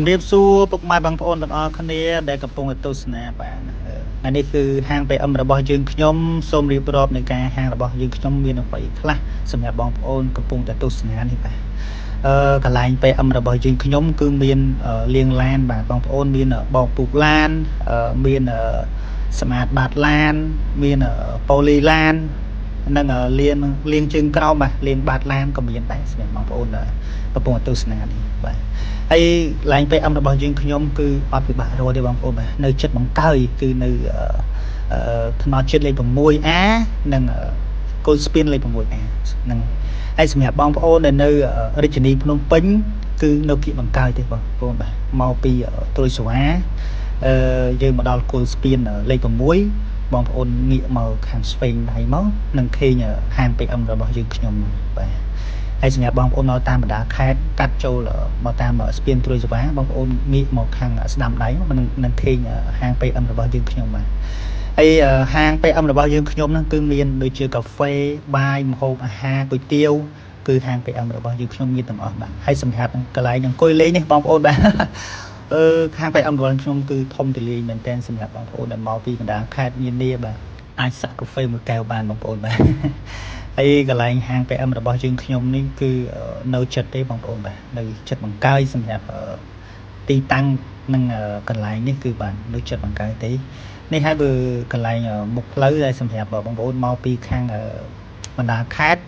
ជំរាបសួរពុកម៉ែបងប្អូនទាំងអស់គ្នាដែលកំពុងតែទស្សនាបាទថ្ងៃនេះគឺហាង PM របស់យើងខ្ញុំសូមរៀបរាប់នៃការហាងរបស់យើងខ្ញុំមានអ្វីខ្លះសម្រាប់បងប្អូនកំពុងតែទស្សនានេះបាទកន្លែង PM របស់យើងខ្ញុំគឺមានលាងឡានបាទបងប្អូនមានបោកពូកឡានមានសម្អាតបាតឡានមានប៉ូលីឡាននិងលាងលាងជើងក្រោមបាទលាងបាតឡានក៏មានដែរសម្រាប់បងប្អូនកំពុងតែទស្សនានេះបាទហើយកន្លែង PM របស់យើងខ្ញុំគឺអត់ពិបាករកទេបងប្អូនបាទនៅចិត្តបង្កើយគឺនៅអឺថ្នល់ជាតិលេខ 6A និងគល់ស្ពានលេខ 6A ហ្នឹងហើយសម្រាប់បងប្អូនដែលនៅរាជធានីភ្នំពេញគឺនៅគៀកបង្កើយទេបងប្អូនបាទមកពីត្រួយសវ៉ាអឺយើងមកដល់គល់ស្ពានលេខ6បងប្អូនងាកមកខាងឆ្វេងដៃមកនឹងឃើញហាង PM របស់យើងខ្ញុំបាទហើយសម្រាប់បងប្អូនមកតាមបណ្ដាខេត្តកាត់ចូលមកតាមស្ពានត្រួយសវ៉ាបងប្អូនងាកមកខាងស្ដាំដៃនឹងនឹងឃើញហាង PM របស់យើងខ្ញុំបាទហើយហាង PM របស់យើងខ្ញុំហ្នឹងគឺមានដូចជាកាហ្វេបាយម្ហូបអាហារគុយទាវគឺហាង PM របស់យើងខ្ញុំមានទាំងអស់បាទហើយសម្រាប់កន្លែងអង្គុយលេងនេះបងប្អូនបាទអឺខាង PM របស់ខ្ញុំគឺធំទូលាយមែនទែនសម្រាប់បងប្អូនដែលមកពីបណ្ដាខេត្តនានាបាទអាចសាក់កាហ្វេមួយកែវបានបងប្អូនបាទហើយកន្លែងហាង PM របស់យើងខ្ញុំនេះគឺនៅចិត្តទេបងប្អូនបាទនៅចិត្តបង្កើយសម្រាប់ទីតាំងនិងកន្លែងនេះគឺបាទនៅចិត្តបង្កើយទេនេះហើយបើកន្លែងមុខផ្លូវដែលសម្រាប់បងប្អូនមកពីខាងបណ្ដាខេត្ត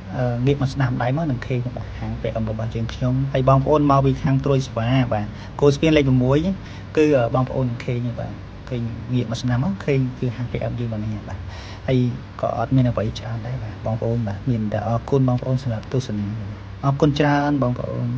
ងាកមកស្ដាំដៃមកនឹងឃើញបាទហាង PM របស់យើងខ្ញុំហើយបងប្អូនមកពីខាងត្រួយស្វាបាទគោលស្ពានលេខ6គឺបងប្អូននឹងឃើញបាទឃើញងាកមកស្ដាំមកឃើញគឺហាង PM យើងមកនេះបាទហើយក៏អត់មានអ្វីច្រើនដែរបាទបងប្អូនបាទមានតែអរគុណបងប្អូនសម្រាប់ទស្សនាអរគុណច្រើនបងប្អូន។